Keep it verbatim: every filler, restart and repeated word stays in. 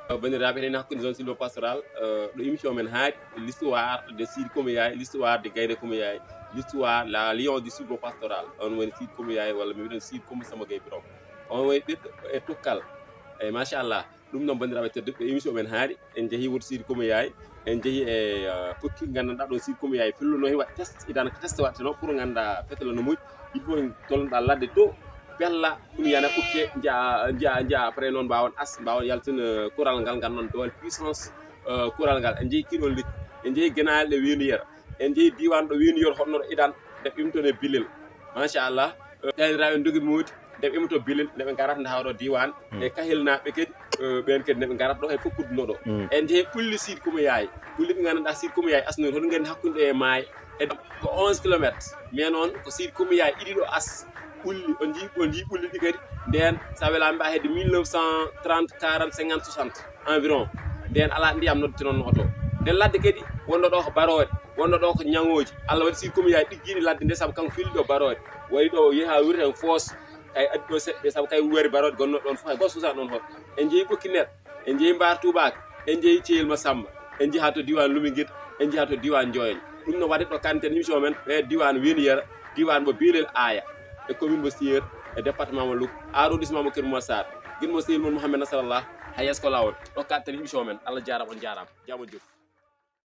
Banndiraaɓe, enen hakkunde zone sylvopastoral, ɗo émission men haaɗi, l'histoire de Sidi Koumé Yaye, l'histoire de Gaynde Koumé Yaye, l'histoire la lion du sylvopastoral. On woni Sidi Koumé Yaye, walla mi wiɗon Sidi Koumé Samba Gaye Birom. On woni ɓiɗɗo e tukkal. Eyi, machallah. Ɗum noon, banndiraaɓe tedduɓe, émission men haaɗi, en njehii wuto Sidi Koumé Yaye, en njehii e, ah, kokki, nganndanɗaa ɗo Sidi Koumé Yaye felluno heen waɗ test, idan ko test waɗtenoo pour ngannda fetala no moƴƴi. Il faut en tolnoɗaa ladde to, pella, ɗum yana ɓukke, nja, nja, nja, après noon mbaawon as, mbaawon yaltin, eh, kural ngal, nganndon doole puissance, eh, kural ngal. En njehii kiɗon lekki, en njehii genaale ɗe weendu yera, en njehii diiwaan ɗo weendu yer honno ɗo idan, nde ɓimton e bilel. Machallah, eh, taaniraaɓe ndogi moodi, nde ɓe ɓimoto bilel, nde ɓe ngarata nde hawro diiwaan, e kahilnaaɓe kadi, eh, ɓeen kadi nde ɓe ngarata ɗo hay fof kudduno ɗo. En njehii ɓulli Sidi Koumé Yaye, ɓulli ɗi nganndanɗaa Sidi Koumé Yaye asnori, hoto nganndi hakkunde e maayo, e ko onze kilomètres. Mais noon ko Sidi Koumé Yaye iɗi ɗo as ɓulli, on njii, on njii ɓulli ɗi kadi. Ndeen, so a welaama mbaɗa hedde mille neuf cent trente, quarante, cinquante, soixante environ. Ndeen alaa ndiyam noddete noon no oto. Nden ladde kadi wonno ɗo ko barooɗe, wonno ɗo ko ñaŋooji. Allah waɗi Sidi Koumé Yaye ɗiggiiɗi ladde nde, sabu kanko filli ɗo barooɗe. Wayi ɗo yehi haa wirta heen foos, kay addi ɗo seɗɗa, sabu kay wari barooɗe gonno ɗoon fof hay gooto suusaa ɗoon hoto. En njehii Ɓokki Nder, en njehii Mbaar Tuubaaka, en njehii Ceyel Masamba, en njehaa to diiwaan Lumingit, en njehaa to diiwaan Njoyen. Ɗum no waɗde ɗo kanten émission men, e diiwaan Weendu Yera, diiwaan mo Biilel Aaya, e commune mo Siyel, e département mo Louga, arrondissement mo Kër Momar Sarr. Gin mo Seyel mon Mouhamed Nasrallah, haa yeeso ko laawol. Ɗo kanten émission men. Allah jaaraama, on jaaraama. Jaama jof.